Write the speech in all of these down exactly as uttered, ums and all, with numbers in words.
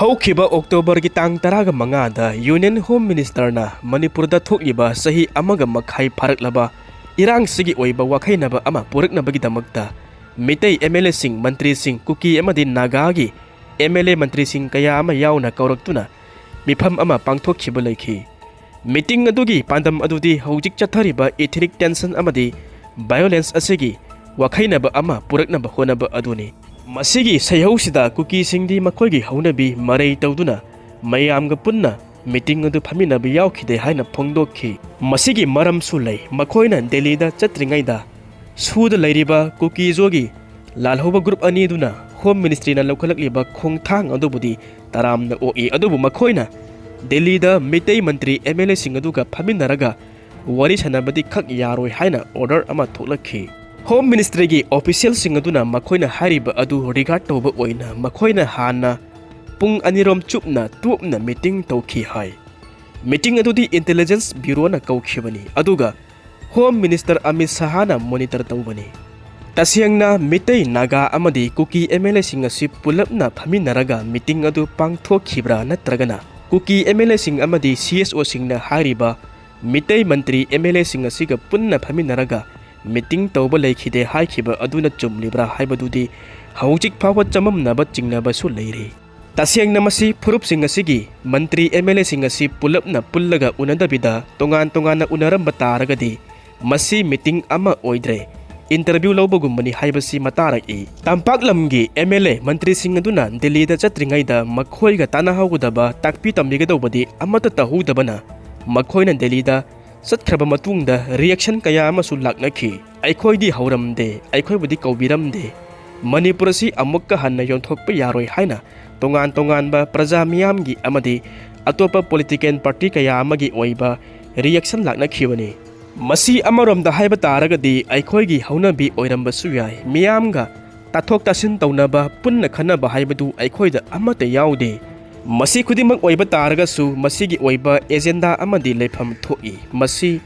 ꯍꯧꯈꯤꯕ ꯑꯣꯛꯇꯣꯕꯔꯒꯤ ꯇꯥꯡ ꯇꯔꯥꯒ ꯃꯉꯥꯗ Union Home Ministerꯅ ꯃꯅꯤꯄꯨꯔꯗ ꯊꯣꯛꯂꯤꯕ ꯆꯍꯤ ꯑꯃꯒ ꯃꯈꯥꯏ ꯐꯥꯔꯛꯂꯕ ꯏꯔꯥꯡꯁꯤꯒꯤ ꯑꯣꯏꯕ ꯋꯥꯈꯩꯅꯕ ꯑꯃ ꯄꯨꯔꯛꯅꯕꯒꯤꯗꯃꯛꯇ ꯃꯤꯇꯩ MLAꯁꯤꯡ, ꯃꯟꯇ꯭ꯔꯤꯁꯤꯡ, ꯀꯨꯀꯤ ꯑꯃꯗꯤ ꯅꯥꯒꯥꯒꯤ MLA ꯃꯟꯇ꯭ꯔꯤꯁꯤꯡ ꯀꯌꯥ ꯑꯃ ꯌꯥꯎꯅ ꯀꯧꯔꯛꯇꯨꯅ ꯃꯤꯐꯝ ꯑꯃ ꯄꯥꯡꯊꯣꯛꯈꯤꯕ ꯂꯩꯈꯤ꯫ ꯃꯤꯇꯤꯡ ꯑꯗꯨꯒꯤ ꯄꯥꯟꯗꯝ ꯑꯗꯨꯗꯤ ꯍꯧꯖꯤꯛ ꯆꯠꯊꯔꯤꯕ ethnic tension ꯑꯃꯗꯤ violence ꯑꯁꯤꯒꯤ ꯋꯥꯈꯩꯅꯕ ꯑꯃ ꯄꯨꯔꯛꯅꯕ ꯍꯣꯠꯅꯕ ꯑꯗꯨꯅꯤ꯫ ꯃꯁꯤꯒꯤ ꯁꯩꯍꯧꯁꯤꯗ ꯀꯨꯀꯤꯁꯤꯡꯗꯤ ꯃꯈꯣꯏꯒꯤ ꯍꯧꯅꯕꯤ ꯃꯔꯩ ꯇꯧꯗꯨꯅ ꯃꯌꯥꯝꯒ ꯄꯨꯟꯅ ꯃꯤꯇꯤꯡ ꯑꯗꯨ ꯐꯝꯃꯤꯟꯅꯕ ꯌꯥꯎꯈꯤꯗꯦ ꯍꯥꯏꯅ ꯐꯣꯡꯗꯣꯛꯈꯤ꯫ ꯃꯁꯤꯒꯤ ꯃꯔꯝꯁꯨ ꯂꯩ꯫ ꯃꯈꯣꯏꯅ ꯗꯦꯜꯂꯤꯗ ꯆꯠꯇ꯭ꯔꯤꯉꯩꯗ ꯁꯨꯗ ꯂꯩꯔꯤꯕ ꯀꯨꯀꯤꯖꯣꯒꯤ ꯂꯥꯜꯍꯧꯕ group ꯑꯅꯤꯗꯨꯅ Home Ministryꯅ ꯂꯧꯈꯠꯂꯛꯂꯤꯕ ꯈꯣꯡꯊꯥꯡ ꯑꯗꯨꯕꯨꯗꯤ ꯇꯔꯥꯝꯅ ꯑꯣꯛꯏ, ꯑꯗꯨꯕꯨ ꯃꯈꯣꯏꯅ ꯗꯦꯜꯂꯤꯗ ꯃꯤꯇꯩ ꯃꯟꯇ꯭ꯔꯤ MLAꯁꯤꯡ ꯑꯗꯨꯒ ꯐꯝꯃꯤꯟꯅꯔꯒ ꯋꯥꯔꯤ ꯁꯥꯟꯅꯕꯗꯤ ꯈꯛ ꯌꯥꯔꯣꯏ ꯍꯥꯏꯅ order ꯑꯃ ꯊꯣꯛꯂꯛꯈꯤ꯫ Home Ministryꯒꯤ officialꯁꯤꯡ ꯑꯗꯨꯅ ꯃꯈꯣꯏꯅ ꯍꯥꯏꯔꯤꯕ ꯑꯗꯨ regard ꯇꯧꯕ ꯑꯣꯏꯅ ꯃꯈꯣꯏꯅ ꯍꯥꯟꯅ ꯄꯨꯡ ꯑꯅꯤꯔꯣꯝ ꯆꯨꯞꯅ ꯇꯨꯞꯅ meeting ꯇꯧꯈꯤ ꯍꯥꯏ꯫ Meeting ꯑꯗꯨꯗꯤ Intelligence Bureauꯅ ꯀꯧꯈꯤꯕꯅꯤ, ꯑꯗꯨꯒ Home Minister ꯑꯃꯤꯠ ꯁꯍꯥꯅ monitor ꯇꯧꯕꯅꯤ꯫ ꯇꯁꯦꯡꯅ ꯃꯤꯇꯩ, ꯅꯥꯒꯥ ꯑꯃꯗꯤ ꯀꯨꯀꯤ MLAꯁꯤꯡ ꯑꯁꯤ ꯄꯨꯂꯞꯅ ꯐꯝꯃꯤꯟꯅꯔꯒ meeting ꯑꯗꯨ ꯄꯥꯡꯊꯣꯛꯈꯤꯕ꯭ꯔꯥ, ꯅꯠꯇ꯭ꯔꯒꯅ ꯀꯨꯀꯤ MLAꯁꯤꯡ ꯑꯃꯗꯤ CSOꯁꯤꯡꯅ ꯍꯥꯏꯔꯤꯕ ꯃꯤꯇꯩ ꯃꯟꯇ꯭ꯔꯤ MLAꯁꯤꯡ ꯑꯁꯤꯒ ꯄꯨꯟꯅ ꯐꯝꯃꯤꯟꯅꯔꯒ meeting ꯇꯧꯕ ꯂꯩꯈꯤꯗꯦ ꯍꯥꯏꯈꯤꯕ ꯑꯗꯨꯅ ꯆꯨꯝꯂꯤꯕ꯭ꯔꯥ ꯍꯥꯏꯕꯗꯨꯗꯤ ꯍꯧꯖꯤꯛ ꯐꯥꯎꯕ ꯆꯃꯝꯅꯕ ꯆꯤꯡꯅꯕꯁꯨ ꯂꯩꯔꯤ꯫ ꯇꯁꯦꯡꯅ ꯃꯁꯤ ꯐꯨꯔꯨꯞꯁꯤꯡ ꯑꯁꯤꯒꯤ ꯃꯟꯇ꯭ꯔꯤ MLAꯁꯤꯡ ꯑꯁꯤ ꯄꯨꯂꯞꯅ ꯄꯨꯜꯂꯒ ꯎꯅꯗꯕꯤꯗ ꯇꯣꯉꯥꯟ ꯇꯣꯉꯥꯟꯅ ꯎꯅꯔꯝꯕ ꯇꯥꯔꯒꯗꯤ ꯃꯁꯤ meeting ꯑꯃ ꯑꯣꯏꯗ꯭ꯔꯦ, interview ꯂꯧꯕꯒꯨꯝꯕꯅꯤ ꯍꯥꯏꯕꯁꯤ ꯃꯇꯥꯔꯛꯏ꯫ ꯇꯝꯄꯥꯛ ꯂꯝꯒꯤ MLA ꯃꯟꯇ꯭ꯔꯤꯁꯤꯡ ꯑꯗꯨꯅ ꯗꯦꯜꯂꯤꯗ ꯆꯠꯇ꯭ꯔꯤꯉꯩꯗ ꯃꯈꯣꯏꯒ ꯇꯥꯟꯅꯍꯧꯒꯗꯕ, ꯇꯥꯛꯄꯤ ꯇꯝꯕꯤꯒꯗꯧꯕꯗꯤ ꯑꯃꯠꯇ ꯇꯧꯍꯧꯗꯕꯅ ꯃꯈꯣꯏꯅ ꯗꯦꯜꯂꯤꯗ ꯆꯠꯈ꯭ꯔꯕ ꯃꯇꯨꯡꯗ reaction ꯀꯌꯥ ꯑꯃꯁꯨ ꯂꯥꯛꯅꯈꯤ꯫ "ꯑꯩꯈꯣꯏꯗꯤ ꯍꯧꯔꯝꯗꯦ, ꯑꯩꯈꯣꯏꯕꯨꯗꯤ ꯀꯧꯕꯤꯔꯝꯗꯦ, ꯃꯅꯤꯄꯨꯔ ꯑꯁꯤ ꯑꯃꯨꯛꯀ ꯍꯟꯅ ꯌꯣꯟꯊꯣꯛꯄ ꯌꯥꯔꯣꯏ" ꯍꯥꯏꯅ ꯇꯣꯉꯥꯟ ꯇꯣꯉꯥꯟꯕ ꯄ꯭ꯔꯖꯥ ꯃꯤꯌꯥꯝꯒꯤ ꯑꯃꯗꯤ ꯑꯇꯣꯞꯄ political party ꯀꯌꯥ ꯑꯃꯒꯤ ꯑꯣꯏꯕ reaction ꯂꯥꯛꯅꯈꯤꯕꯅꯤ꯫ ꯃꯁꯤ ꯑꯃꯔꯣꯝꯗ ꯍꯥꯏꯕ ꯇꯥꯔꯒꯗꯤ ꯑꯩꯈꯣꯏꯒꯤ ꯍꯧꯅꯕꯤ ꯑꯣꯏꯔꯝꯕꯁꯨ ꯌꯥꯏ꯫ ꯃꯤꯌꯥꯝꯒ ꯇꯥꯊꯣꯛ ꯇꯥꯁꯤꯟ ꯇꯧꯅꯕ, ꯄꯨꯟꯅ ꯈꯟꯅꯕ ꯍꯥꯏꯕꯗꯨ ꯑꯩꯈꯣꯏꯗ ꯑꯃꯠꯇ ꯌꯥꯎꯗꯦ꯫ ꯃꯁꯤ ꯈꯨꯗꯤꯡꯃꯛ ꯑꯣꯏꯕ ꯇꯥꯔꯒꯁꯨ ꯃꯁꯤꯒꯤ ꯑꯣꯏꯕ agenda ꯑꯃꯗꯤ ꯂꯩꯐꯝ ꯊꯣꯛꯏ꯫ ꯃꯁꯤ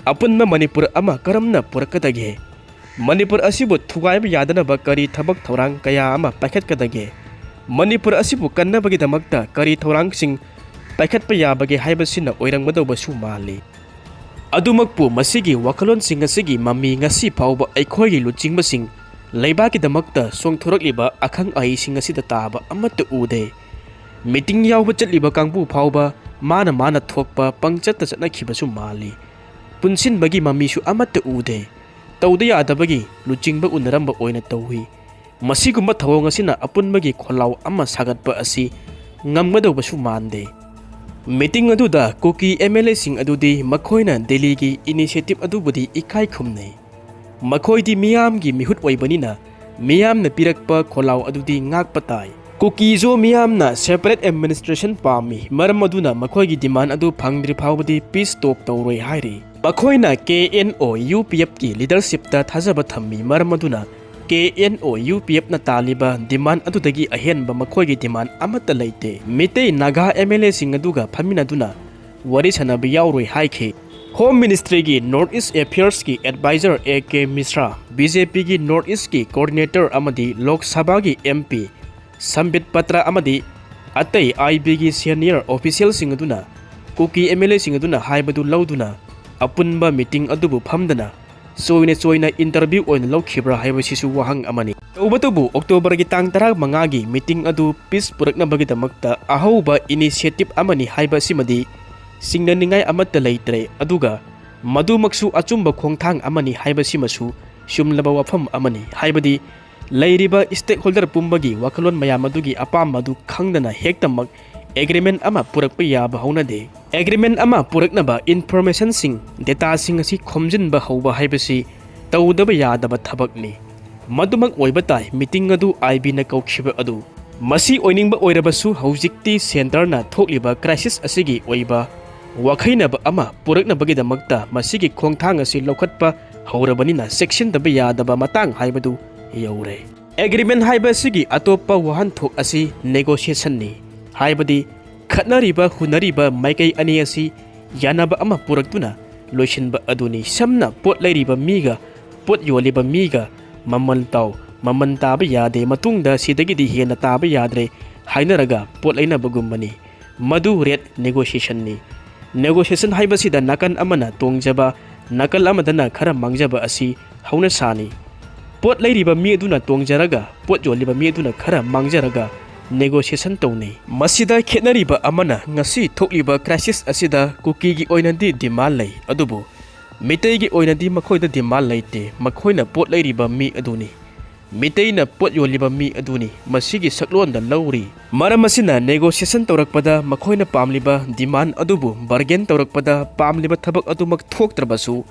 ꯑꯄꯨꯟꯕ ꯃꯅꯤꯄꯨꯔ ꯑꯃ ꯀꯔꯝꯅ ꯄꯨꯔꯛꯀꯗꯒꯦ? ꯃꯅꯤꯄꯨꯔ ꯑꯁꯤꯕꯨ ꯊꯨꯒꯥꯏꯕ ꯌꯥꯗꯅꯕ ꯀꯔꯤ ꯊꯕꯛ ꯊꯧꯔꯥꯡ ꯀꯌꯥ ꯑꯃ ꯄꯥꯏꯈꯠꯀꯗꯒꯦ? ꯃꯅꯤꯄꯨꯔ ꯑꯁꯤꯕꯨ ꯀꯟꯅꯕꯒꯤꯗꯃꯛꯇ ꯀꯔꯤ ꯊꯧꯔꯥꯡꯁꯤꯡ ꯄꯥꯏꯈꯠꯄ ꯌꯥꯕꯒꯦ ꯍꯥꯏꯕꯁꯤꯅ ꯑꯣꯏꯔꯝꯒꯗꯧꯕꯁꯨ ꯃꯥꯜꯂꯤ꯫ ꯑꯗꯨꯃꯛꯄꯨ ꯃꯁꯤꯒꯤ ꯋꯥꯈꯜꯂꯣꯟꯁꯤꯡ ꯑꯁꯤꯒꯤ ꯃꯃꯤ ꯉꯁꯤ ꯐꯥꯎꯕ ꯑꯩꯈꯣꯏꯒꯤ ꯂꯨꯆꯤꯡꯕꯁꯤꯡ, ꯂꯩꯕꯥꯛꯀꯤꯗꯃꯛꯇ ꯆꯣꯡꯊꯣꯔꯛꯂꯤꯕ ꯑꯈꯪ ꯑꯍꯩꯁꯤꯡ ꯑꯁꯤꯗ ꯇꯥꯕ ꯑꯃꯠꯇ ꯎꯗꯦ꯫ ꯃꯤꯇꯤꯡ ꯌꯥꯎꯕ ꯆꯠꯂꯤꯕ ꯀꯥꯡꯕꯨ ꯐꯥꯎꯕ ꯃꯥꯅ ꯃꯥꯅ ꯊꯣꯛꯄ ꯄꯪꯆꯠꯇ ꯆꯠꯅꯈꯤꯕꯁꯨ ꯃꯥꯜꯂꯤ꯫ ꯄꯨꯟꯁꯤꯟꯕꯒꯤ ꯃꯃꯤꯁꯨ ꯑꯃꯠꯇ ꯎꯗꯦ꯫ ꯇꯧꯗ ꯌꯥꯗꯕꯒꯤ ꯂꯨꯆꯤꯡꯕ ꯎꯅꯔꯝꯕ ꯑꯣꯏꯅ ꯇꯧꯏ꯫ ꯃꯁꯤꯒꯨꯝꯕ ꯊꯧꯑꯣꯡ ꯑꯁꯤꯅ ꯑꯄꯨꯟꯕꯒꯤ ꯈꯣꯜꯂꯥꯎ ꯑꯃ ꯁꯥꯒꯠꯄ ꯑꯁꯤ ꯉꯝꯒꯗꯧꯕꯁꯨ ꯃꯥꯟꯗꯦ꯫ ꯃꯤꯇꯤꯡ ꯑꯗꯨꯗ ꯀꯨꯀꯤ ꯑꯦꯝ ꯑꯦꯜ ꯑꯦꯁꯤꯡ ꯑꯗꯨꯗꯤ ꯃꯈꯣꯏꯅ ꯗꯦꯜꯂꯤꯒꯤ ꯏꯅꯤꯁꯤꯌꯦꯇꯤꯚ ꯑꯗꯨꯕꯨꯗꯤ ꯏꯀꯥꯏ ꯈꯨꯝꯅꯩ꯫ ꯃꯈꯣꯏꯗꯤ ꯃꯤꯌꯥꯝꯒꯤ ꯃꯤꯍꯨꯠ ꯑꯣꯏꯕꯅꯤꯅ ꯃꯤꯌꯥꯝꯅ ꯄꯤꯔꯛꯄ ꯈꯣꯜꯂꯥꯎ ꯑꯗꯨꯗꯤ ꯉꯥꯛꯄ ꯇꯥꯏ꯫ ꯀꯨꯀꯤꯖꯣ ꯃꯤꯌꯥꯝꯅ ꯁꯦꯄꯔꯦꯠ ꯑꯦꯗꯃꯤꯅꯤꯁꯇ꯭ꯔꯦꯁꯟ ꯄꯥꯝꯃꯤ, ꯃꯔꯝ ꯑꯗꯨꯅ ꯃꯈꯣꯏꯒꯤ ꯗꯤꯃꯥꯟ ꯑꯗꯨ ꯐꯪꯗ꯭ꯔꯤ ꯐꯥꯎꯕꯗꯤ ꯄꯤꯁ ꯇꯣꯛ ꯇꯧꯔꯣꯏ ꯍꯥꯏꯔꯤ꯫ ꯃꯈꯣꯏꯅ ꯀꯦ ꯑꯦꯟ ꯑꯣ ꯌꯨ ꯄꯤ ꯑꯦꯐꯀꯤ ꯂꯤꯗꯔꯁꯤꯞꯇ ꯊꯥꯖꯕ ꯊꯝꯃꯤ, ꯃꯔꯝ ꯑꯗꯨꯅ ꯀꯦ ꯑꯦꯟ ꯑꯣ ꯌꯨ ꯄꯤ ꯑꯦꯐꯅ ꯇꯥꯜꯂꯤꯕ ꯗꯤꯃꯥꯟ ꯑꯗꯨꯗꯒꯤ ꯑꯍꯦꯟꯕ ꯃꯈꯣꯏꯒꯤ ꯗꯤꯃꯥꯟ ꯑꯃꯠꯇ ꯂꯩꯇꯦ꯫ ꯃꯤꯇꯩ ꯅꯥꯒꯥ ꯑꯦꯝ ꯑꯦꯜ ꯑꯦꯁꯤꯡ ꯑꯗꯨꯒ ꯐꯝꯃꯤꯟꯅꯗꯨꯅ ꯋꯥꯔꯤ ꯁꯥꯟꯅꯕ ꯌꯥꯎꯔꯣꯏ ꯍꯥꯏꯈꯤ꯫ ꯍꯣꯝ ꯃꯤꯅꯤꯁꯇ꯭ꯔꯤꯒꯤ ꯅꯣꯔꯠ ꯏꯁ ꯑꯦꯐꯤꯌꯔꯁꯀꯤ adviser A K Mishra, B J ꯄꯤꯒꯤ ꯅꯣꯔꯠ ꯏꯁꯀꯤ ꯀꯣꯑꯣꯔꯗꯤꯅꯦꯇꯔ ꯑꯃꯗꯤ ꯂꯣꯛ ꯁꯚꯥꯒꯤ ꯑꯦꯝ ꯄꯤ ꯁꯝꯕꯤꯠ ꯄꯇ꯭ꯔ ꯑꯃꯗꯤ ꯑꯇꯩ ꯑꯥꯏ ꯕꯤꯒꯤ ꯁꯦꯅꯤꯌꯔ ꯑꯣꯐꯤꯁꯤꯌꯦꯜꯁꯤꯡ ꯑꯗꯨꯅ ꯀꯨꯀꯤ ꯑꯦꯝ ꯑꯦꯜ ꯑꯦꯁꯤꯡ ꯑꯗꯨꯅ ꯍꯥꯏꯕꯗꯨ ꯂꯧꯗꯨꯅ ꯑꯄꯨꯟꯕ ꯃꯤꯇꯤꯡ ꯑꯗꯨꯕꯨ ꯐꯝꯗꯅ ꯆꯣꯏꯅ ꯆꯣꯏꯅ ꯏꯟꯇꯔꯚ꯭ꯌꯨ ꯑꯣꯏꯅ ꯂꯧꯈꯤꯕ꯭ꯔꯥ ꯍꯥꯏꯕꯁꯤꯁꯨ ꯋꯥꯍꯪ ꯑꯃꯅꯤ꯫ ꯇꯧꯕꯇꯕꯨ ꯑꯣꯛꯇꯣꯕꯔꯒꯤ ꯇꯥꯡ ꯇꯔꯥꯃꯉꯥꯒꯤ ꯃꯤꯇꯤꯡ ꯑꯗꯨ ꯄꯤꯁ ꯄꯨꯔꯛꯅꯕꯒꯤꯗꯃꯛꯇ ꯑꯍꯧꯕ ꯏꯅꯤꯁꯤꯌꯦꯇꯤꯚ ꯑꯃꯅꯤ ꯍꯥꯏꯕꯁꯤꯃꯗꯤ ꯆꯤꯡꯅꯅꯤꯡꯉꯥꯏ ꯑꯃꯠꯇ ꯂꯩꯇ꯭ꯔꯦ, ꯑꯗꯨꯒ ꯃꯗꯨꯃꯛꯁꯨ ꯑꯆꯨꯝꯕ ꯈꯣꯡꯊꯥꯡ ꯑꯃꯅꯤ ꯍꯥꯏꯕꯁꯤꯃꯁꯨ ꯆꯨꯝꯂꯕ ꯋꯥꯐꯝ ꯑꯃꯅꯤ꯫ ꯍꯥꯏꯕꯗꯤ ꯂꯩꯔꯤꯕ ꯁ꯭ꯇꯦꯛꯍꯣꯜꯗꯔ ꯄꯨꯝꯕꯒꯤ ꯋꯥꯈꯜꯂꯣꯟ ꯃꯌꯥꯝ ꯑꯗꯨꯒꯤ ꯑꯄꯥꯝꯕ ꯑꯗꯨ ꯈꯪꯗꯅ ꯍꯦꯛꯇꯃꯛ ꯑꯦꯒ꯭ꯔꯤꯃꯦꯟ ꯑꯃ ꯄꯨꯔꯛꯄ ꯌꯥꯕ ꯍꯧꯅꯗꯦ꯫ ꯑꯦꯒ꯭ꯔꯤꯃꯦꯟ ꯑꯃ ꯄꯨꯔꯛꯅꯕ ꯏꯟꯐꯣꯔꯃꯦꯁꯟꯁꯤꯡ, ꯗꯦꯇꯥꯁꯤꯡ ꯑꯁꯤ ꯈꯣꯝꯖꯤꯟꯕ ꯍꯧꯕ ꯍꯥꯏꯕꯁꯤ ꯇꯧꯗꯕ ꯌꯥꯗꯕ ꯊꯕꯛꯅꯤ꯫ ꯃꯗꯨꯃꯛ ꯑꯣꯏꯕ ꯇꯥꯏ ꯃꯤꯇꯤꯡ ꯑꯗꯨ ꯑꯥꯏ ꯕꯤꯅ ꯀꯧꯈꯤꯕ ꯑꯗꯨ꯫ ꯃꯁꯤ ꯑꯣꯏꯅꯤꯡꯕ ꯑꯣꯏꯔꯕꯁꯨ ꯍꯧꯖꯤꯛꯇꯤ ꯁꯦꯟꯇꯔꯅ ꯊꯣꯛꯂꯤꯕ ꯀ꯭ꯔꯥꯏꯁꯤꯁ ꯑꯁꯤꯒꯤ ꯑꯣꯏꯕ ꯋꯥꯈꯩꯅꯕ ꯑꯃ ꯄꯨꯔꯛꯅꯕꯒꯤꯗꯃꯛꯇ ꯃꯁꯤꯒꯤ ꯈꯣꯡꯊꯥꯡ ꯑꯁꯤ ꯂꯧꯈꯠꯄ ꯍꯧꯔꯕꯅꯤꯅ ꯆꯦꯛꯁꯤꯟꯗꯕ ꯌꯥꯗꯕ ꯃꯇꯥꯡ ꯍꯥꯏꯕꯗꯨ ꯌꯧꯔꯦ꯫ ꯑꯦꯒ꯭ꯔꯤꯃꯦꯟ ꯍꯥꯏꯕ ꯑꯁꯤꯒꯤ ꯑꯇꯣꯞꯄ ꯋꯥꯍꯟꯊꯣꯛ ꯑꯁꯤ ꯅꯦꯒꯣꯁꯤꯌꯦꯁꯟꯅꯤ꯫ ꯍꯥꯏꯕꯗꯤ ꯈꯠꯅꯔꯤꯕ ꯍꯨꯟꯅꯔꯤꯕ ꯃꯥꯏꯀꯩ ꯑꯅꯤ ꯑꯁꯤ ꯌꯥꯅꯕ ꯑꯃ ꯄꯨꯔꯛꯇꯨꯅ ꯂꯣꯏꯁꯤꯟꯕ ꯑꯗꯨꯅꯤ꯫ ꯁꯝꯅ ꯄꯣꯠ ꯂꯩꯔꯤꯕ ꯃꯤꯒ ꯄꯣꯠ ꯌꯣꯜꯂꯤꯕ ꯃꯤꯒ ꯃꯃꯜ ꯇꯥꯎ, ꯃꯃꯜ ꯇꯥꯕ ꯌꯥꯗꯦ, ꯃꯇꯨꯡꯗ ꯁꯤꯗꯒꯤꯗꯤ ꯍꯦꯟꯅ ꯇꯥꯕ ꯌꯥꯗ꯭ꯔꯦ ꯍꯥꯏꯅꯔꯒ ꯄꯣꯠ ꯂꯩꯅꯕꯒꯨꯝꯕꯅꯤ꯫ ꯃꯗꯨ ꯔꯦꯠ ꯅꯦꯒꯣꯁꯤꯌꯦꯁꯟꯅꯤ꯫ ꯅꯦꯒꯣꯁꯤꯌꯦꯁꯟ ꯍꯥꯏꯕꯁꯤꯗ ꯅꯥꯀꯟ ꯑꯃꯅ ꯇꯣꯡꯖꯕ, ꯅꯥꯀꯜ ꯑꯃꯗꯅ ꯈꯔ ꯃꯥꯡꯖꯕ ꯑꯁꯤ ꯍꯧꯅꯁꯥꯅꯤ꯫ ꯄꯣꯠ ꯂꯩꯔꯤꯕ ꯃꯤ ꯑꯗꯨꯅ ꯇꯣꯡꯖꯔꯒ ꯄꯣꯠ ꯌꯣꯜꯂꯤꯕ ꯃꯤ ꯑꯗꯨꯅ ꯈꯔ ꯃꯥꯡꯖꯔꯒ ꯅꯦꯒꯣꯁꯤꯌꯦꯁꯟ ꯇꯧꯅꯩ꯫ ꯃꯁꯤꯗ ꯈꯦꯠꯅꯔꯤꯕ ꯑꯃꯅ ꯉꯁꯤ ꯊꯣꯛꯂꯤꯕ ꯀ꯭ꯔꯥꯏꯁꯤꯁ ꯑꯁꯤꯗ ꯀꯨꯀꯤꯒꯤ ꯑꯣꯏꯅꯗꯤ ꯗꯤꯃꯥꯟ ꯂꯩ, ꯑꯗꯨꯕꯨ ꯃꯤꯇꯩꯒꯤ ꯑꯣꯏꯅꯗꯤ ꯃꯈꯣꯏꯗ ꯗꯤꯃꯥꯟ ꯂꯩꯇꯦ, ꯃꯈꯣꯏꯅ ꯄꯣꯠ ꯂꯩꯔꯤꯕ ꯃꯤ ꯑꯗꯨꯅꯤ꯫ ꯃꯤꯇꯩꯅ ꯄꯣꯠ ꯌꯣꯜꯂꯤꯕ ꯃꯤ ꯑꯗꯨꯅꯤ꯫ ꯃꯁꯤꯒꯤ ꯁꯛꯂꯣꯟꯗ ꯂꯧꯔꯤ꯫ ꯃꯔꯝ ꯑꯁꯤꯅ ꯅꯦꯒꯣꯁꯤꯌꯦꯁꯟ ꯇꯧꯔꯛꯄꯗ ꯃꯈꯣꯏꯅ ꯄꯥꯝꯂꯤꯕ ꯗꯤꯃꯥꯟ ꯑꯗꯨꯕꯨ ꯕꯥꯔꯒꯦꯟ ꯇꯧꯔꯛꯄꯗ ꯄꯥꯝꯂꯤꯕ ꯊꯕꯛ ꯑꯗꯨꯃꯛ ꯊꯣꯛꯇ꯭ꯔꯕꯁꯨ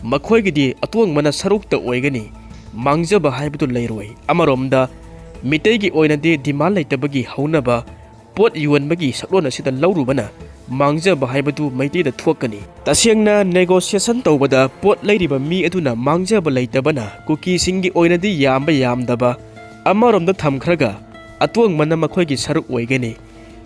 ꯃꯈꯣꯏꯒꯤꯗꯤ ꯑꯇꯣꯡꯕꯅ ꯁꯔꯨꯛꯇ ꯑꯣꯏꯒꯅꯤ, ꯃꯥꯡꯖꯕ ꯍꯥꯏꯕꯗꯨ ꯂꯩꯔꯣꯏ꯫ ꯑꯃꯔꯣꯝꯗ ꯃꯤꯇꯩꯒꯤ ꯑꯣꯏꯅꯗꯤ ꯗꯤꯃꯥꯟ ꯂꯩꯇꯕꯒꯤ ꯍꯧꯅꯕ ꯄꯣꯠ ꯌꯣꯟꯕꯒꯤ ꯁꯛꯂꯣꯟ ꯑꯁꯤꯗ ꯂꯧꯔꯨꯕꯅ ꯃꯥꯡꯖꯕ ꯍꯥꯏꯕꯗꯨ ꯃꯩꯇꯩꯗ ꯊꯣꯛꯀꯅꯤ꯫ ꯇꯁꯦꯡꯅ ꯅꯦꯒꯣꯁꯤꯌꯦꯁꯟ ꯇꯧꯕꯗ ꯄꯣꯠ ꯂꯩꯔꯤꯕ ꯃꯤ ꯑꯗꯨꯅ ꯃꯥꯡꯖꯕ ꯂꯩꯇꯕꯅ ꯀꯨꯀꯤꯁꯤꯡꯒꯤ ꯑꯣꯏꯅꯗꯤ ꯌꯥꯝꯕ ꯌꯥꯝꯗꯕ ꯑꯃꯔꯣꯝꯗ ꯊꯝꯈ꯭ꯔꯒ ꯑꯇꯣꯡꯕꯅ ꯃꯈꯣꯏꯒꯤ ꯁꯔꯨꯛ ꯑꯣꯏꯒꯅꯤ꯫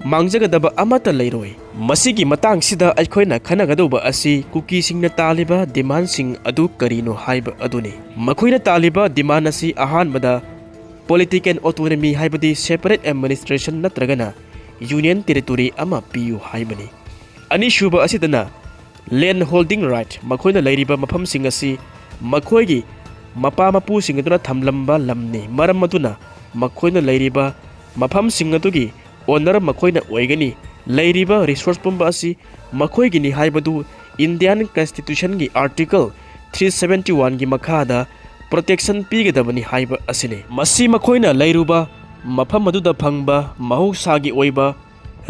ꯃꯥꯡꯖꯒꯗꯕ ꯑꯃꯠꯇ ꯂꯩꯔꯣꯏ꯫ ꯃꯁꯤꯒꯤ ꯃꯇꯥꯡꯁꯤꯗ ꯑꯩꯈꯣꯏꯅ ꯈꯟꯅꯒꯗꯧꯕ ꯑꯁꯤ ꯀꯨꯀꯤꯁꯤꯡꯅ ꯇꯥꯜꯂꯤꯕ ꯗꯤꯃꯥꯟꯁꯤꯡ ꯑꯗꯨ ꯀꯔꯤꯅꯣ ꯍꯥꯏꯕ ꯑꯗꯨꯅꯤ꯫ ꯃꯈꯣꯏꯅ ꯇꯥꯜꯂꯤꯕ ꯗꯤꯃꯥꯟ ꯑꯁꯤ ꯑꯍꯥꯟꯕꯗ ꯄꯣꯂꯤꯇꯤꯀꯦꯜ ꯑꯣꯇꯣꯅꯣꯃꯤ ꯍꯥꯏꯕꯗꯤ ꯁꯦꯄꯔꯦꯠ ꯑꯦꯗꯃꯤꯅꯤꯁꯇ꯭ꯔꯦꯁꯟ ꯅꯠꯇ꯭ꯔꯒꯅ ꯌꯨꯅꯤꯌꯟ ꯇꯦꯔꯤꯇꯣꯔꯤ ꯑꯃ ꯄꯤꯌꯨ ꯍꯥꯏꯕꯅꯤ꯫ ꯑꯅꯤꯁꯨꯕ ꯑꯁꯤꯗꯅ ꯂꯦꯟ ꯍꯣꯜꯗꯤꯡ ꯔꯥꯏꯠ, ꯃꯈꯣꯏꯅ ꯂꯩꯔꯤꯕ ꯃꯐꯝꯁꯤꯡ ꯑꯁꯤ ꯃꯈꯣꯏꯒꯤ ꯃꯄꯥ ꯃꯄꯨꯁꯤꯡ ꯑꯗꯨꯅ ꯊꯝꯂꯝꯕ ꯂꯝꯅꯤ꯫ ꯃꯔꯝ ꯑꯗꯨꯅ ꯃꯈꯣꯏꯅ ꯂꯩꯔꯤꯕ ꯃꯐꯝꯁꯤꯡ ꯑꯗꯨꯒꯤ ꯑꯣꯅꯔ ꯃꯈꯣꯏꯅ ꯑꯣꯏꯒꯅꯤ꯫ ꯂꯩꯔꯤꯕ ꯔꯤꯁꯣꯔꯁ ꯄꯨꯝꯕ ꯑꯁꯤ ꯃꯈꯣꯏꯒꯤꯅꯤ ꯍꯥꯏꯕꯗꯨ ꯏꯟꯗꯤꯌꯥꯟ ꯀꯟꯁꯇꯤꯇ꯭ꯌꯨꯁꯟꯒꯤ ꯑꯥꯔꯇꯤꯀꯜ ꯊ꯭ꯔꯤ ꯁꯕꯦꯟꯇꯤ ꯋꯥꯟꯒꯤ ꯃꯈꯥꯗ ꯄ꯭ꯔꯣꯇꯦꯛꯁꯟ ꯄꯤꯒꯗꯕꯅꯤ ꯍꯥꯏꯕ ꯑꯁꯤꯅꯤ꯫ ꯃꯁꯤ ꯃꯈꯣꯏꯅ ꯂꯩꯔꯨꯕ ꯃꯐꯝ ꯑꯗꯨꯗ ꯐꯪꯕ ꯃꯍꯧꯁꯥꯒꯤ ꯑꯣꯏꯕ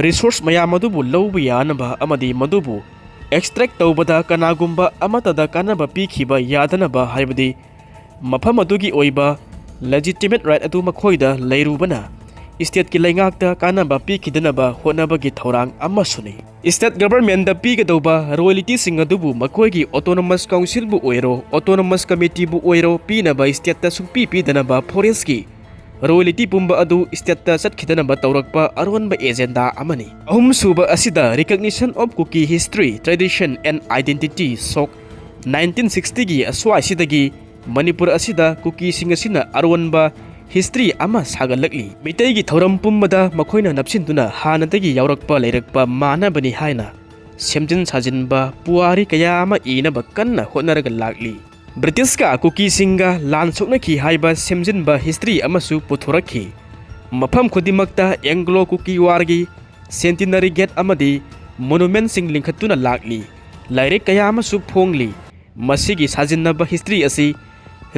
ꯔꯤꯁꯣꯔꯁ ꯃꯌꯥꯝ ꯑꯗꯨꯕꯨ ꯂꯧꯕ ꯌꯥꯅꯕ ꯑꯃꯗꯤ ꯃꯗꯨꯕꯨ ꯑꯦꯛꯁꯇ꯭ꯔꯦꯛ ꯇꯧꯕꯗ ꯀꯅꯥꯒꯨꯝꯕ ꯑꯃꯠꯇꯗ ꯀꯥꯟꯅꯕ ꯄꯤꯈꯤꯕ ꯌꯥꯗꯅꯕ ꯍꯥꯏꯕꯗꯤ ꯃꯐꯝ ꯑꯗꯨꯒꯤ ꯑꯣꯏꯕ ꯂꯦꯖꯤꯇꯤꯃꯦꯠ ꯔꯥꯏꯠ ꯑꯗꯨ ꯃꯈꯣꯏꯗ ꯂꯩꯔꯨꯕꯅ ꯏꯁꯇꯦꯠꯀꯤ ꯂꯩꯉꯥꯛꯇ ꯀꯥꯟꯅꯕ ꯄꯤꯈꯤꯗꯅꯕ ꯍꯣꯠꯅꯕꯒꯤ ꯊꯧꯔꯥꯡ ꯑꯃꯁꯨꯅꯤ꯫ ꯏꯁꯇꯦꯠ ꯒꯚꯔꯟꯃꯦꯟꯗ ꯄꯤꯒꯗꯧꯕ ꯔꯣꯌꯦꯂꯤꯇꯤꯁꯤꯡ ꯑꯗꯨꯕꯨ ꯃꯈꯣꯏꯒꯤ ꯑꯣꯇꯣꯅꯣꯃꯁ ꯀꯥꯎꯟꯁꯤꯜꯕꯨ ꯑꯣꯏꯔꯣ, ꯑꯣꯇꯣꯅꯣꯃꯁ ꯀꯃꯤꯇꯤꯕꯨ ꯑꯣꯏꯔꯣ ꯄꯤꯅꯕ ꯏꯁꯇꯦꯠꯇ ꯁꯨꯡꯄꯤ ꯄꯤꯗꯅꯕ ꯐꯣꯔꯦꯁꯀꯤ ꯔꯣꯌꯦꯂꯤꯇꯤ ꯄꯨꯝꯕ ꯑꯗꯨ ꯏꯁꯇꯦꯠꯇ ꯆꯠꯈꯤꯗꯅꯕ ꯇꯧꯔꯛꯄ ꯑꯔꯣꯟꯕ ꯑꯦꯖꯦꯟꯗꯥ ꯑꯃꯅꯤ꯫ ꯑꯍꯨꯝꯁꯨꯕ ꯑꯁꯤꯗ Recognition of Kuki History, Tradition and Identity, ꯁꯣꯛ ꯅꯥꯏꯟꯇꯤꯟ ꯁꯤꯛꯁꯇꯤꯒꯤ ꯑꯁ꯭ꯋꯥꯏꯁꯤꯗꯒꯤ ꯃꯅꯤꯄꯨꯔ ꯑꯁꯤꯗ ꯀꯨꯀꯤꯁꯤꯡ ꯑꯁꯤꯅ ꯑꯔꯣꯟꯕ ꯍꯤꯁꯇ꯭ꯔꯤ ꯑꯃ ꯁꯥꯒꯠꯂꯛꯂꯤ꯫ ꯃꯤꯇꯩꯒꯤ ꯊꯧꯔꯝ ꯄꯨꯝꯕꯗ ꯃꯈꯣꯏꯅ ꯅꯞꯁꯤꯟꯗꯨꯅ ꯍꯥꯟꯅꯗꯒꯤ ꯌꯥꯎꯔꯛꯄ ꯂꯩꯔꯛꯄ ꯃꯥꯟꯅꯕꯅꯤ ꯍꯥꯏꯅ ꯁꯦꯝꯖꯤꯟ ꯁꯥꯖꯤꯟꯕ ꯄꯨꯋꯥꯔꯤ ꯀꯌꯥ ꯑꯃ ꯏꯅꯕ ꯀꯟꯅ ꯍꯣꯠꯅꯔꯒ ꯂꯥꯛꯂꯤ꯫ ꯕ꯭ꯔꯤꯇꯤꯁꯀ ꯀꯨꯀꯤꯁꯤꯡꯒ ꯂꯥꯟ ꯁꯣꯛꯅꯈꯤ ꯍꯥꯏꯕ ꯁꯦꯝꯖꯤꯟꯕ ꯍꯤꯁꯇ꯭ꯔꯤ ꯑꯃꯁꯨ ꯄꯨꯊꯣꯔꯛꯈꯤ꯫ ꯃꯐꯝ ꯈꯨꯗꯤꯡꯃꯛꯇ ꯑꯦꯡꯒ꯭ꯂꯣ ꯀꯨꯀꯤ ꯋꯥꯔꯒꯤ ꯁꯦꯟꯇꯤꯅꯔꯤ ꯒꯦꯠ ꯑꯃꯗꯤ ꯃꯣꯅꯨꯃꯦꯟꯠꯁꯤꯡ ꯂꯤꯡꯈꯠꯇꯨꯅ ꯂꯥꯛꯂꯤ꯫ ꯂꯥꯏꯔꯤꯛ ꯀꯌꯥ ꯑꯃꯁꯨ ꯐꯣꯡꯂꯤ꯫ ꯃꯁꯤꯒꯤ ꯁꯥꯖꯤꯟꯅꯕ ꯍꯤꯁꯇ꯭ꯔꯤ ꯑꯁꯤ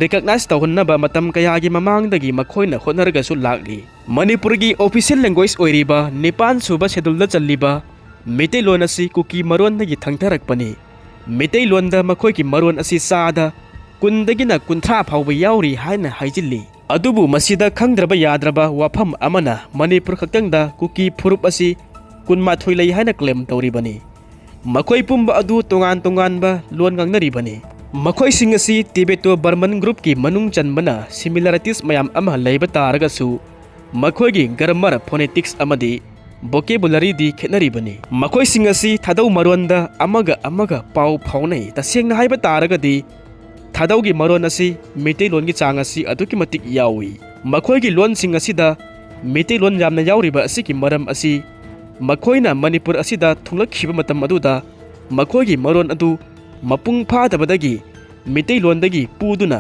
ꯔꯤꯀꯛꯅꯥꯏꯖ ꯇꯧꯍꯟꯅꯕ ꯃꯇꯝ ꯀꯌꯥꯒꯤ ꯃꯃꯥꯡꯗꯒꯤ ꯃꯈꯣꯏꯅ ꯍꯣꯠꯅꯔꯒꯁꯨ ꯂꯥꯛꯂꯤ꯫ ꯃꯅꯤꯄꯨꯔꯒꯤ ꯑꯣꯐꯤꯁꯤꯌꯦꯜ ꯂꯦꯡꯒ꯭ꯋꯦꯖ ꯑꯣꯏꯔꯤꯕ ꯅꯤꯄꯥꯟ ꯁꯨꯕ ꯁꯦꯗꯨꯜꯗ ꯆꯜꯂꯤꯕ ꯃꯩꯇꯩꯂꯣꯟ ꯑꯁꯤ ꯀꯨꯀꯤ ꯃꯔꯣꯟꯗꯒꯤ ꯊꯪꯊꯔꯛꯄꯅꯤ꯫ ꯃꯩꯇꯩꯂꯣꯟꯗ ꯃꯈꯣꯏꯒꯤ ꯃꯔꯣꯟ ꯑꯁꯤ ꯆꯥꯗ ꯀꯨꯟꯗꯒꯤꯅ ꯀꯨꯟꯊ꯭ꯔꯥ ꯐꯥꯎꯕ ꯌꯥꯎꯔꯤ ꯍꯥꯏꯅ ꯍꯥꯏꯖꯤꯜꯂꯤ꯫ ꯑꯗꯨꯕꯨ ꯃꯁꯤꯗ ꯈꯪꯗ꯭ꯔꯕ ꯌꯥꯗ꯭ꯔꯕ ꯋꯥꯐꯝ ꯑꯃꯅ ꯃꯅꯤꯄꯨꯔ ꯈꯛꯇꯪꯗ ꯀꯨꯀꯤ ꯐꯨꯔꯨꯞ ꯑꯁꯤ ꯀꯨꯟꯃꯥꯊꯣꯏ ꯂꯩ ꯍꯥꯏꯅ ꯀ꯭ꯂꯦꯝ ꯇꯧꯔꯤꯕꯅꯤ꯫ ꯃꯈꯣꯏ ꯄꯨꯝꯕ ꯑꯗꯨ ꯇꯣꯉꯥꯟ ꯇꯣꯉꯥꯟꯕ ꯂꯣꯟ ꯉꯥꯡꯅꯔꯤꯕꯅꯤ꯫ ꯃꯈꯣꯏꯁꯤꯡ ꯑꯁꯤ ꯇꯤꯕꯦꯇꯣ ꯕꯔꯃꯟ ꯒ꯭ꯔꯨꯞꯀꯤ ꯃꯅꯨꯡ ꯆꯟꯕꯅ ꯁꯤꯃꯤꯂꯥꯔꯤꯇꯤꯁ ꯃꯌꯥꯝ ꯑꯃ ꯂꯩꯕ ꯇꯥꯔꯒꯁꯨ ꯃꯈꯣꯏꯒꯤ ꯒ꯭ꯔꯥꯃꯔ, ꯐꯣꯅꯦꯇꯤꯛꯁ ꯑꯃꯗꯤ ꯕꯣꯀꯦꯕꯨꯂꯔꯤꯗꯤ ꯈꯦꯠꯅꯔꯤꯕꯅꯤ꯫ ꯃꯈꯣꯏꯁꯤꯡ ꯑꯁꯤ ꯊꯥꯗꯧ ꯃꯔꯣꯟꯗ ꯑꯃꯒ ꯑꯃꯒ ꯄꯥꯎ ꯐꯥꯎꯅꯩ꯫ ꯇꯁꯦꯡꯅ ꯍꯥꯏꯕ ꯇꯥꯔꯒꯗꯤ ꯊꯥꯗꯧꯒꯤ ꯃꯔꯣꯟ ꯑꯁꯤ ꯃꯩꯇꯩꯂꯣꯟꯒꯤ ꯆꯥꯡ ꯑꯁꯤ ꯑꯗꯨꯛꯀꯤ ꯃꯇꯤꯛ ꯌꯥꯎꯏ꯫ ꯃꯈꯣꯏꯒꯤ ꯂꯣꯟꯁꯤꯡ ꯑꯁꯤꯗ ꯃꯩꯇꯩꯂꯣꯟ ꯌꯥꯝꯅ ꯌꯥꯎꯔꯤꯕ ꯑꯁꯤꯒꯤ ꯃꯔꯝ ꯑꯁꯤ ꯃꯈꯣꯏꯅ ꯃꯅꯤꯄꯨꯔ ꯑꯁꯤꯗ ꯊꯨꯡꯂꯛꯈꯤꯕ ꯃꯇꯝ ꯑꯗꯨꯗ ꯃꯈꯣꯏꯒꯤ ꯃꯔꯣꯟ ꯑꯗꯨ ꯃꯄꯨꯡ ꯐꯥꯗꯕꯗꯒꯤ ꯃꯩꯇꯩꯂꯣꯟꯗꯒꯤ ꯄꯨꯗꯨꯅ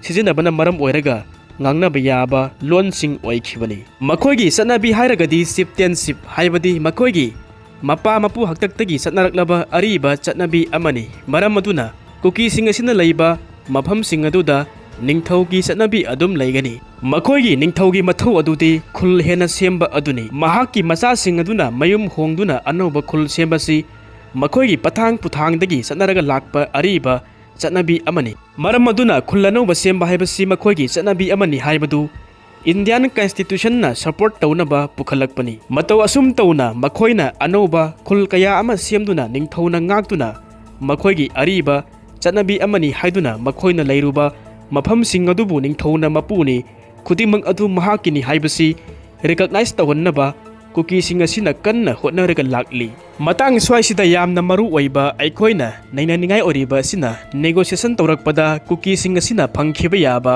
ꯁꯤꯖꯤꯟꯅꯕꯅ ꯃꯔꯝ ꯑꯣꯏꯔꯒ ꯉꯥꯡꯅꯕ ꯌꯥꯕ ꯂꯣꯟꯁꯤꯡ ꯑꯣꯏꯈꯤꯕꯅꯤ꯫ ꯃꯈꯣꯏꯒꯤ ꯆꯠꯅꯕꯤ ꯍꯥꯏꯔꯒꯗꯤ ꯆꯤꯞꯇꯦꯟꯁꯤꯞ, ꯍꯥꯏꯕꯗꯤ ꯃꯈꯣꯏꯒꯤ ꯃꯄꯥ ꯃꯄꯨ ꯍꯥꯛꯇꯛꯇꯒꯤ ꯆꯠꯅꯔꯛꯂꯕ ꯑꯔꯤꯕ ꯆꯠꯅꯕꯤ ꯑꯃꯅꯤ꯫ ꯃꯔꯝ ꯑꯗꯨꯅ ꯀꯨꯀꯤꯁꯤꯡ ꯑꯁꯤꯅ ꯂꯩꯕ ꯃꯐꯝꯁꯤꯡ ꯑꯗꯨꯗ ꯅꯤꯡꯊꯧꯒꯤ ꯆꯠꯅꯕꯤ ꯑꯗꯨꯝ ꯂꯩꯒꯅꯤ꯫ ꯃꯈꯣꯏꯒꯤ ꯅꯤꯡꯊꯧꯒꯤ ꯃꯊꯧ ꯑꯗꯨꯗꯤ ꯈꯨꯜ ꯍꯦꯟꯅ ꯁꯦꯝꯕ ꯑꯗꯨꯅꯤ꯫ ꯃꯍꯥꯛꯀꯤ ꯃꯆꯥꯁꯤꯡ ꯑꯗꯨꯅ ꯃꯌꯨꯝ ꯍꯣꯡꯗꯨꯅ ꯑꯅꯧꯕ ꯈꯨꯜ ꯁꯦꯝꯕꯁꯤ ꯃꯈꯣꯏꯒꯤ ꯄꯊꯥꯡ ꯄꯨꯊꯥꯡꯗꯒꯤ ꯆꯠꯅꯔꯒ ꯂꯥꯛꯄ ꯑꯔꯤꯕ ꯆꯠꯅꯕꯤ ꯑꯃꯅꯤ꯫ ꯃꯔꯝ ꯑꯗꯨꯅ ꯈꯨꯜ ꯑꯅꯧꯕ ꯁꯦꯝꯕ ꯍꯥꯏꯕꯁꯤ ꯃꯈꯣꯏꯒꯤ ꯆꯠꯅꯕꯤ ꯑꯃꯅꯤ ꯍꯥꯏꯕꯗꯨ ꯏꯟꯗꯤꯌꯥꯟ ꯀꯟꯁꯇꯤꯇ꯭ꯌꯨꯁꯟꯅ ꯁꯄꯣꯔꯠ ꯇꯧꯅꯕ ꯄꯨꯈꯠꯂꯛꯄꯅꯤ꯫ ꯃꯇꯧ ꯑꯁꯨꯝ ꯇꯧꯅ ꯃꯈꯣꯏꯅ ꯑꯅꯧꯕ ꯈꯨꯜ ꯀꯌꯥ ꯑꯃ ꯁꯦꯝꯗꯨꯅ ꯅꯤꯡꯊꯧꯅ ꯉꯥꯛꯇꯨꯅ ꯃꯈꯣꯏꯒꯤ ꯑꯔꯤꯕ ꯆꯠꯅꯕꯤ ꯑꯃꯅꯤ ꯍꯥꯏꯗꯨꯅ ꯃꯈꯣꯏꯅ ꯂꯩꯔꯨꯕ ꯃꯐꯝꯁꯤꯡ ꯑꯗꯨꯕꯨ ꯅꯤꯡꯊꯧꯅ ꯃꯄꯨꯅꯤ, ꯈꯨꯗꯤꯡꯃꯛ ꯑꯗꯨ ꯃꯍꯥꯛꯀꯤꯅꯤ ꯍꯥꯏꯕꯁꯤ ꯔꯤꯀꯛꯅꯥꯏꯖ ꯇꯧꯍꯟꯅꯕ ꯀꯨꯀꯤꯁꯤꯡ ꯑꯁꯤꯅ ꯀꯟꯅ ꯍꯣꯠꯅꯔꯒ ꯂꯥꯛꯂꯤ꯫ ꯃꯇꯥꯡ ꯁ꯭ꯋꯥꯏꯁꯤꯗ ꯌꯥꯝꯅ ꯃꯔꯨ ꯑꯣꯏꯕ ꯑꯩꯈꯣꯏꯅ ꯅꯩꯅꯅꯤꯡꯉꯥꯏ ꯑꯣꯏꯔꯤꯕ ꯑꯁꯤꯅ, negotiation ꯇꯧꯔꯛꯄꯗ ꯀꯨꯀꯤꯁꯤꯡ ꯑꯁꯤꯅ ꯐꯪꯈꯤꯕ ꯌꯥꯕ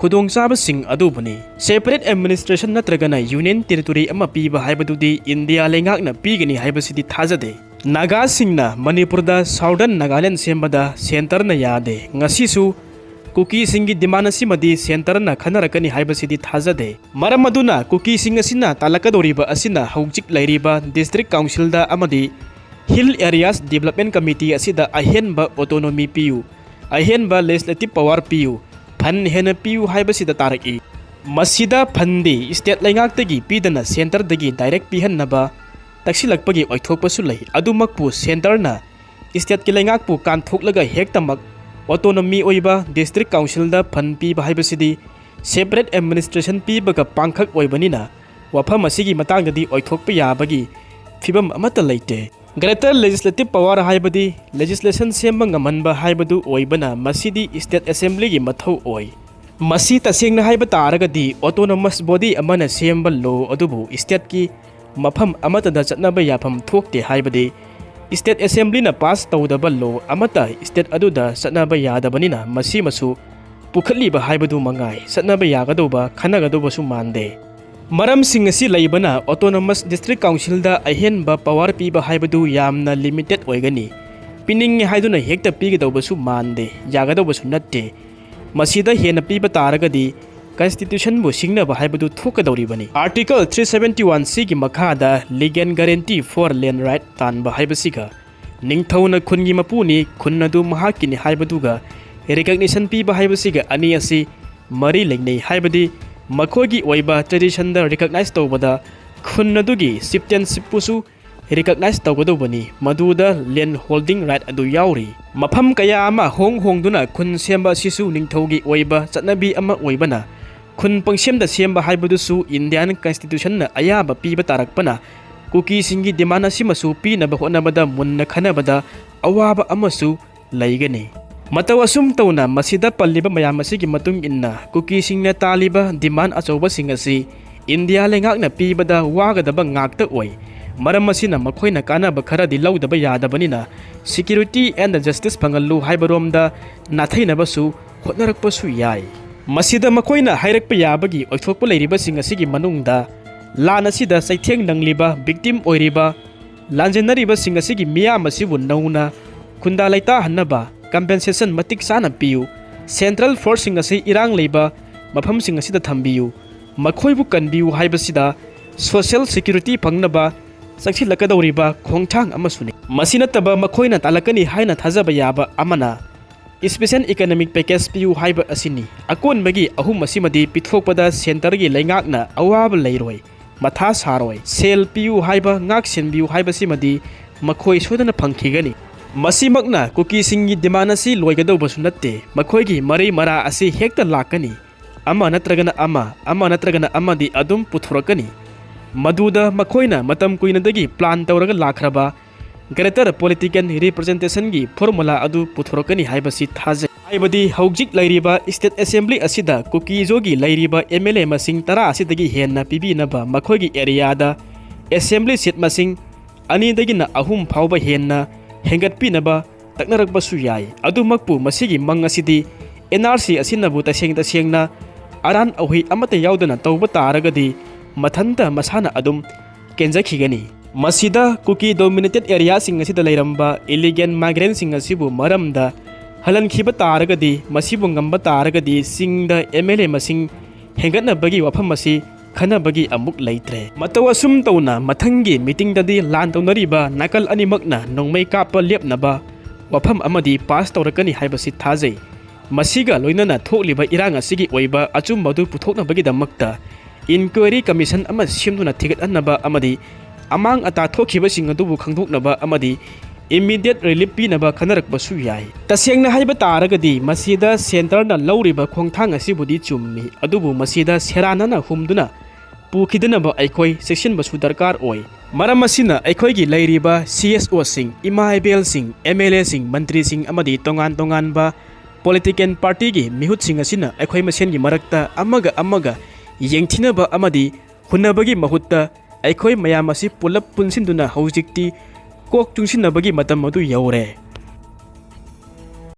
ꯈꯨꯗꯣꯡꯆꯥꯕꯁꯤꯡ ꯑꯗꯨꯕꯨꯅꯤ꯫ Separate administration ꯅꯠꯇ꯭ꯔꯒꯅ union territory ꯑꯃ ꯄꯤꯕ ꯍꯥꯏꯕꯗꯨꯗꯤ ꯏꯟꯗꯤꯌꯥ ꯂꯩꯉꯥꯛꯅ ꯄꯤꯒꯅꯤ ꯍꯥꯏꯕꯁꯤꯗꯤ ꯊꯥꯖꯗꯦ꯫ ꯅꯥꯒꯥꯁꯤꯡꯅ ꯃꯅꯤꯄꯨꯔꯗ Southern Nagaland ꯁꯦꯝꯕꯗ centreꯅ ꯌꯥꯗꯦ꯫ ꯉꯁꯤꯁꯨ ꯀꯨꯀꯤꯁꯤꯡꯒꯤ demand ꯑꯁꯤꯃꯗꯤ centreꯅ ꯈꯟꯅꯔꯛꯀꯅꯤ ꯍꯥꯏꯕꯁꯤꯗꯤ ꯊꯥꯖꯗꯦ꯫ ꯃꯔꯝ ꯑꯗꯨꯅ ꯀꯨꯀꯤꯁꯤꯡ ꯑꯁꯤꯅ ꯇꯥꯜꯂꯛꯀꯗꯧꯔꯤꯕ ꯑꯁꯤꯅ ꯍꯧꯖꯤꯛ ꯂꯩꯔꯤꯕ district councilꯗ ꯑꯃꯗꯤ Hill Areas Development Committee ꯑꯁꯤꯗ ꯑꯍꯦꯟꯕ autonomy ꯄꯤꯌꯨ, ꯑꯍꯦꯟꯕ legislative power ꯄꯤꯌꯨ, fund ꯍꯦꯟꯅ ꯄꯤꯌꯨ ꯍꯥꯏꯕꯁꯤꯗ ꯇꯥꯔꯛꯏ꯫ ꯃꯁꯤꯗ fundꯗꯤ state ꯂꯩꯉꯥꯛꯇꯒꯤ ꯄꯤꯗꯅ centreꯗꯒꯤ direct ꯄꯤꯍꯟꯅꯕ ꯇꯛꯁꯤꯜꯂꯛꯄꯒꯤ ꯑꯣꯏꯊꯣꯛꯄꯁꯨ ꯂꯩ꯫ ꯑꯗꯨꯃꯛꯄꯨ centreꯅ stateꯀꯤ ꯂꯩꯉꯥꯛꯄꯨ ꯀꯥꯟꯊꯣꯛꯂꯒ ꯍꯦꯛꯇꯃꯛ autonomy ꯑꯣꯏꯕ district councilꯗ fund ꯄꯤꯕ ꯍꯥꯏꯕꯁꯤꯗꯤ separate administration ꯄꯤꯕꯒ ꯄꯥꯡꯈꯛ ꯑꯣꯏꯕꯅꯤꯅ, ꯋꯥꯐꯝ ꯑꯁꯤꯒꯤ ꯃꯇꯥꯡꯗꯗꯤ ꯑꯣꯏꯊꯣꯛꯄ ꯌꯥꯕꯒꯤ ꯐꯤꯕꯝ ꯑꯃꯠꯇ ꯂꯩꯇꯦ꯫ Greater legislative power ꯍꯥꯏꯕꯗꯤ legislation ꯁꯦꯝꯕ ꯉꯝꯍꯟꯕ ꯍꯥꯏꯕꯗꯨ ꯑꯣꯏꯕꯅ, ꯃꯁꯤꯗꯤ state assemblyꯒꯤ ꯃꯊꯧ ꯑꯣꯏ꯫ ꯃꯁꯤ ꯇꯁꯦꯡꯅ ꯍꯥꯏꯕ ꯇꯥꯔꯒꯗꯤ, autonomous body ꯑꯃꯅ ꯁꯦꯝꯕ law ꯑꯗꯨꯕꯨ stateꯀꯤ ꯃꯐꯝ ꯑꯃꯠꯇꯗ ꯆꯠꯅꯕ ꯌꯥꯐꯝ ꯊꯣꯛꯇꯦ ꯍꯥꯏꯕꯗꯤ, state assemblyꯅ pass ꯇꯧꯗꯕ law ꯑꯃꯠꯇ state ꯑꯗꯨꯗ ꯆꯠꯅꯕ ꯌꯥꯗꯕꯅꯤꯅ, ꯃꯁꯤꯃꯁꯨ ꯄꯨꯈꯠꯂꯤꯕ ꯍꯥꯏꯕꯗꯨ ꯃꯉꯥꯏ꯫ ꯆꯠꯅꯕ ꯌꯥꯒꯗꯧꯕ, ꯈꯟꯅꯒꯗꯧꯕꯁꯨ ꯃꯥꯟꯗꯦ꯫ ꯃꯔꯝꯁꯤꯡ ꯑꯁꯤ ꯂꯩꯕꯅ autonomous district councilꯗ ꯑꯍꯦꯟꯕ power ꯄꯤꯕ ꯍꯥꯏꯕꯗꯨ ꯌꯥꯝꯅ limited ꯑꯣꯏꯒꯅꯤ꯫ ꯄꯤꯅꯤꯡꯉꯤ ꯍꯥꯏꯗꯨꯅ ꯍꯦꯛꯇ ꯄꯤꯒꯗꯧꯕꯁꯨ ꯃꯥꯟꯗꯦ, ꯌꯥꯒꯗꯧꯕꯁꯨ ꯅꯠꯇꯦ꯫ ꯃꯁꯤꯗ ꯍꯦꯟꯅ ꯄꯤꯕ ꯇꯥꯔꯒꯗꯤ constitutionꯕꯨ ꯁꯤꯡꯅꯕ ꯍꯥꯏꯕꯗꯨ ꯊꯣꯛꯀꯗꯧꯔꯤꯕꯅꯤ꯫ Article three seventy one Cꯒꯤ ꯃꯈꯥꯗ legal guarantee for land right ꯇꯥꯟꯕ ꯍꯥꯏꯕꯁꯤꯒ, ꯅꯤꯡꯊꯧꯅ ꯈꯨꯟꯒꯤ ꯃꯄꯨꯅꯤ, ꯈꯨꯟ ꯑꯗꯨ ꯃꯍꯥꯛꯀꯤꯅꯤ ꯍꯥꯏꯕꯗꯨꯒ recognition ꯄꯤꯕ ꯍꯥꯏꯕꯁꯤꯒ ꯑꯅꯤ ꯑꯁꯤ ꯃꯔꯤ ꯂꯩꯅꯩ, ꯍꯥꯏꯕꯗꯤ ꯃꯈꯣꯏꯒꯤ ꯑꯣꯏꯕ traditionꯗ recognize ꯇꯧꯕꯗ ꯈꯨꯟ ꯑꯗꯨꯒꯤ chieftainshipꯄꯨꯁꯨ recognize ꯇꯧꯒꯗꯧꯕꯅꯤ, ꯃꯗꯨꯗ land holding right ꯑꯗꯨ ꯌꯥꯎꯔꯤ꯫ ꯃꯐꯝ ꯀꯌꯥ ꯑꯃ ꯍꯣꯡ ꯍꯣꯡꯗꯨꯅ ꯈꯨꯟ ꯁꯦꯝꯕ ꯑꯁꯤꯁꯨ ꯅꯤꯡꯊꯧꯒꯤ ꯑꯣꯏꯕ ꯆꯠꯅꯕꯤ ꯑꯃ ꯑꯣꯏꯕꯅ, ꯈꯨꯟ ꯄꯪꯁꯦꯝꯗ ꯁꯦꯝꯕ ꯍꯥꯏꯕꯗꯨꯁꯨ Indian constitutionꯅ ꯑꯌꯥꯕ ꯄꯤꯕ ꯇꯥꯔꯛꯄꯅ, ꯀꯨꯀꯤꯁꯤꯡꯒꯤ demand ꯑꯁꯤꯃꯁꯨ ꯄꯤꯅꯕ ꯍꯣꯠꯅꯕꯗ ꯃꯨꯟꯅ ꯈꯟꯅꯕꯗ ꯑꯋꯥꯕ ꯑꯃꯁꯨ ꯂꯩꯒꯅꯤ꯫ ꯃꯇꯧ ꯑꯁꯨꯝ ꯇꯧꯅ, ꯃꯁꯤꯗ ꯄꯜꯂꯤꯕ ꯃꯌꯥꯝ ꯑꯁꯤꯒꯤ ꯃꯇꯨꯡ ꯏꯟꯅ, ꯀꯨꯀꯤꯁꯤꯡꯅ ꯇꯥꯜꯂꯤꯕ demand ꯑꯆꯧꯕꯁꯤꯡ ꯑꯁꯤ ꯏꯟꯗꯤꯌꯥ ꯂꯩꯉꯥꯛꯅ ꯄꯤꯕꯗ ꯋꯥꯒꯗꯕ ꯉꯥꯛꯇ ꯑꯣꯏ꯫ ꯃꯔꯝ ꯑꯁꯤꯅ ꯃꯈꯣꯏꯅ ꯀꯥꯟꯅꯕ ꯈꯔꯗꯤ ꯂꯧꯗꯕ ꯌꯥꯗꯕꯅꯤꯅ, security and justice ꯐꯪꯍꯜꯂꯨ ꯍꯥꯏꯕꯔꯣꯝꯗ ꯅꯥꯊꯩꯅꯕꯁꯨ ꯍꯣꯠꯅꯔꯛꯄꯁꯨ ꯌꯥꯏ꯫ ꯃꯁꯤꯗ ꯃꯈꯣꯏꯅ ꯍꯥꯏꯔꯛꯄ ꯌꯥꯕꯒꯤ ꯑꯣꯏꯊꯣꯛꯄ ꯂꯩꯔꯤꯕꯁꯤꯡ ꯑꯁꯤꯒꯤ ꯃꯅꯨꯡꯗ ꯂꯥꯟ ꯑꯁꯤꯗ ꯆꯩꯊꯦꯡ ꯅꯪꯂꯤꯕ, victim ꯑꯣꯏꯔꯤꯕ, ꯂꯥꯟꯖꯦꯟꯅꯔꯤꯕꯁꯤꯡ ꯑꯁꯤꯒꯤ ꯃꯤꯌꯥꯝ ꯑꯁꯤꯕꯨ ꯅꯧꯅ ꯈꯨꯟꯗꯥ ꯂꯩꯇꯥꯍꯟꯅꯕ compensation ꯃꯇꯤꯛ ꯆꯥꯅ ꯄꯤꯌꯨ꯫ Central forceꯁꯤꯡ ꯑꯁꯤ ꯏꯔꯥꯡ ꯂꯩꯕ ꯃꯐꯝꯁꯤꯡ ꯑꯁꯤꯗ ꯊꯝꯕꯤꯌꯨ꯫ ꯃꯈꯣꯏꯕꯨ ꯀꯟꯕꯤꯌꯨ ꯍꯥꯏꯕꯁꯤꯗ social security ꯐꯪꯅꯕ ꯆꯪꯁꯤꯜꯂꯛꯀꯗꯧꯔꯤꯕ ꯈꯣꯡꯊꯥꯡ ꯑꯃꯁꯨꯅꯤ꯫ ꯃꯁꯤ ꯅꯠꯇꯕ ꯃꯈꯣꯏꯅ ꯇꯥꯜꯂꯛꯀꯅꯤ ꯍꯥꯏꯅ ꯊꯥꯖꯕ ꯌꯥꯕ ꯑꯃꯅ special economic package ꯄꯤꯌꯨ ꯍꯥꯏꯕ ꯑꯁꯤꯅꯤ꯫ ꯑꯀꯣꯟꯕꯒꯤ ꯑꯍꯨꯝ ꯑꯁꯤꯃꯗꯤ ꯄꯤꯊꯣꯛꯄꯗ centreꯒꯤ ꯂꯩꯉꯥꯛꯅ ꯑꯋꯥꯕ ꯂꯩꯔꯣꯏ, ꯃꯊꯥ ꯁꯥꯔꯣꯏ꯫ ꯁꯦꯜ ꯄꯤꯌꯨ ꯍꯥꯏꯕ, ꯉꯥꯛ ꯁꯦꯟꯕꯤꯌꯨ ꯍꯥꯏꯕꯁꯤꯃꯗꯤ ꯃꯈꯣꯏ ꯁꯣꯏꯗꯅ ꯐꯪꯈꯤꯒꯅꯤ꯫ ꯃꯁꯤꯃꯛꯅ ꯀꯨꯀꯤꯁꯤꯡꯒꯤ demand ꯑꯁꯤ ꯂꯣꯏꯒꯗꯧꯕꯁꯨ ꯅꯠꯇꯦ꯫ ꯃꯈꯣꯏꯒꯤ ꯃꯔꯩ ꯃꯔꯥ ꯑꯁꯤ ꯍꯦꯛꯇ ꯂꯥꯛꯀꯅꯤ꯫ ꯑꯃ ꯅꯠꯇ꯭ꯔꯒꯅ ꯑꯃ, ꯑꯃ ꯅꯠꯇ꯭ꯔꯒꯅ ꯑꯃꯗꯤ ꯑꯗꯨꯝ ꯄꯨꯊꯣꯔꯛꯀꯅꯤ꯫ ꯃꯗꯨꯗ ꯃꯈꯣꯏꯅ ꯃꯇꯝ ꯀꯨꯏꯅꯗꯒꯤ plan ꯇꯧꯔꯒ ꯂꯥꯛꯈ꯭ꯔꯕ greater political representationꯒꯤ formula ꯑꯗꯨ ꯄꯨꯊꯣꯔꯛꯀꯅꯤ ꯍꯥꯏꯕꯁꯤ ꯊꯥꯖꯩ꯫ ꯍꯥꯏꯕꯗꯤ ꯍꯧꯖꯤꯛ ꯂꯩꯔꯤꯕ state assembly ꯑꯁꯤꯗ ꯀꯨꯀꯤꯖꯣꯒꯤ ꯂꯩꯔꯤꯕ MLA ꯃꯁꯤꯡ ꯇꯔꯥ ꯑꯁꯤꯗꯒꯤ ꯍꯦꯟꯅ ꯄꯤꯕꯤꯅꯕ ꯃꯈꯣꯏꯒꯤ areaꯗ assembly seat ꯃꯁꯤꯡ ꯑꯅꯤꯗꯒꯤꯅ ꯑꯍꯨꯝ ꯐꯥꯎꯕ ꯍꯦꯟꯅ ꯍꯦꯟꯒꯠꯄꯤꯅꯕ ꯇꯛꯅꯔꯛꯄꯁꯨ ꯌꯥꯏ꯫ ꯑꯗꯨꯃꯛꯄꯨ ꯃꯁꯤꯒꯤ ꯃꯪ ꯑꯁꯤꯗꯤ NRC ꯑꯁꯤꯅꯕꯨ ꯇꯁꯦꯡ ꯇꯁꯦꯡꯅ ꯑꯔꯥꯟ ꯑꯍꯩ ꯑꯃꯠꯇ ꯌꯥꯎꯗꯅ ꯇꯧꯕ ꯇꯥꯔꯒꯗꯤ ꯃꯊꯟꯇ ꯃꯁꯥꯅ ꯑꯗꯨꯝ ꯀꯦꯟꯖꯈꯤꯒꯅꯤ꯫ ꯃꯁꯤꯗ ꯀꯨꯀꯤ dominated areaꯁꯤꯡ ꯑꯁꯤꯗ ꯂꯩꯔꯝꯕ illegal migrantꯁꯤꯡ ꯑꯁꯤꯕꯨ ꯃꯔꯝꯗ ꯍꯜꯍꯟꯈꯤꯕ ꯇꯥꯔꯒꯗꯤ, ꯃꯁꯤꯕꯨ ꯉꯝꯕ ꯇꯥꯔꯒꯗꯤ ꯆꯤꯡꯗ MLA ꯃꯁꯤꯡ ꯍꯦꯟꯒꯠꯅꯕꯒꯤ ꯋꯥꯐꯝ ꯑꯁꯤ ꯈꯟꯅꯕꯒꯤ ꯑꯃꯨꯛ ꯂꯩꯇ꯭ꯔꯦ꯫ ꯃꯇꯧ ꯑꯁꯨꯝ ꯇꯧꯅ ꯃꯊꯪꯒꯤ meetingꯗꯗꯤ ꯂꯥꯟ ꯇꯧꯅꯔꯤꯕ ꯅꯥꯀꯜ ꯑꯅꯤꯃꯛꯅ ꯅꯣꯡꯃꯩ ꯀꯥꯞꯄ ꯂꯦꯞꯅꯕ ꯋꯥꯐꯝ ꯑꯃꯗꯤ pass ꯇꯧꯔꯛꯀꯅꯤ ꯍꯥꯏꯕꯁꯤ ꯊꯥꯖꯩ꯫ ꯃꯁꯤꯒ ꯂꯣꯏꯅꯅ ꯊꯣꯛꯂꯤꯕ ꯏꯔꯥꯡ ꯑꯁꯤꯒꯤ ꯑꯣꯏꯕ ꯑꯆꯨꯝꯕ ꯑꯗꯨ ꯄꯨꯊꯣꯛꯅꯕꯒꯤꯗꯃꯛꯇ inquiry commission ꯑꯃ ꯁꯦꯝꯗꯨꯅ ꯊꯤꯒꯠꯍꯟꯅꯕ ꯑꯃꯗꯤ ꯑꯃꯥꯡ ꯑꯇꯥ ꯊꯣꯛꯈꯤꯕꯁꯤꯡ ꯑꯗꯨꯕꯨ ꯈꯪꯗꯣꯛꯅꯕ ꯑꯃꯗꯤ immediate relief ꯄꯤꯅꯕ ꯈꯟꯅꯔꯛꯄꯁꯨ ꯌꯥꯏ꯫ ꯇꯁꯦꯡꯅ ꯍꯥꯏꯕ ꯇꯥꯔꯒꯗꯤ ꯃꯁꯤꯗ centreꯅ ꯂꯧꯔꯤꯕ ꯈꯣꯡꯊꯥꯡ ꯑꯁꯤꯕꯨꯗꯤ ꯆꯨꯝꯃꯤ, ꯑꯗꯨꯕꯨ ꯃꯁꯤꯗ ꯁꯦꯔꯥꯟꯅꯅ ꯍꯨꯝꯗꯨꯅ ꯄꯨꯈꯤꯗꯅꯕ ꯑꯩꯈꯣꯏ ꯆꯦꯛꯁꯤꯟꯕꯁꯨ ꯗꯔꯀꯥꯔ ꯑꯣꯏ꯫ ꯃꯔꯝ ꯑꯁꯤꯅ ꯑꯩꯈꯣꯏꯒꯤ ꯂꯩꯔꯤꯕ CSOꯁꯤꯡ, ꯏꯃꯥ ꯏꯕꯦꯜꯁꯤꯡ, MLAꯁꯤꯡ, ꯃꯟꯇ꯭ꯔꯤꯁꯤꯡ ꯑꯃꯗꯤ ꯇꯣꯉꯥꯟ ꯇꯣꯉꯥꯟꯕ political partyꯒꯤ ꯃꯤꯍꯨꯠꯁꯤꯡ ꯑꯁꯤꯅ ꯑꯩꯈꯣꯏ ꯃꯁꯦꯟꯒꯤ ꯃꯔꯛꯇ ꯑꯃꯒ ꯑꯃꯒ ꯌꯦꯡꯊꯤꯅꯕ ꯑꯃꯗꯤ ꯍꯨꯟꯅꯕꯒꯤ ꯃꯍꯨꯠꯇ ꯑꯩꯈꯣꯏ ꯃꯌꯥꯝ ꯑꯁꯤ ꯄꯨꯂꯞ ꯄꯨꯟꯁꯤꯟꯗꯨꯅ ꯍꯧꯖꯤꯛꯇꯤ ꯀꯣꯛ ꯆꯨꯡꯁꯤꯟꯅꯕꯒꯤ ꯃꯇꯝ ꯑꯗꯨ ꯌꯧꯔꯦ꯫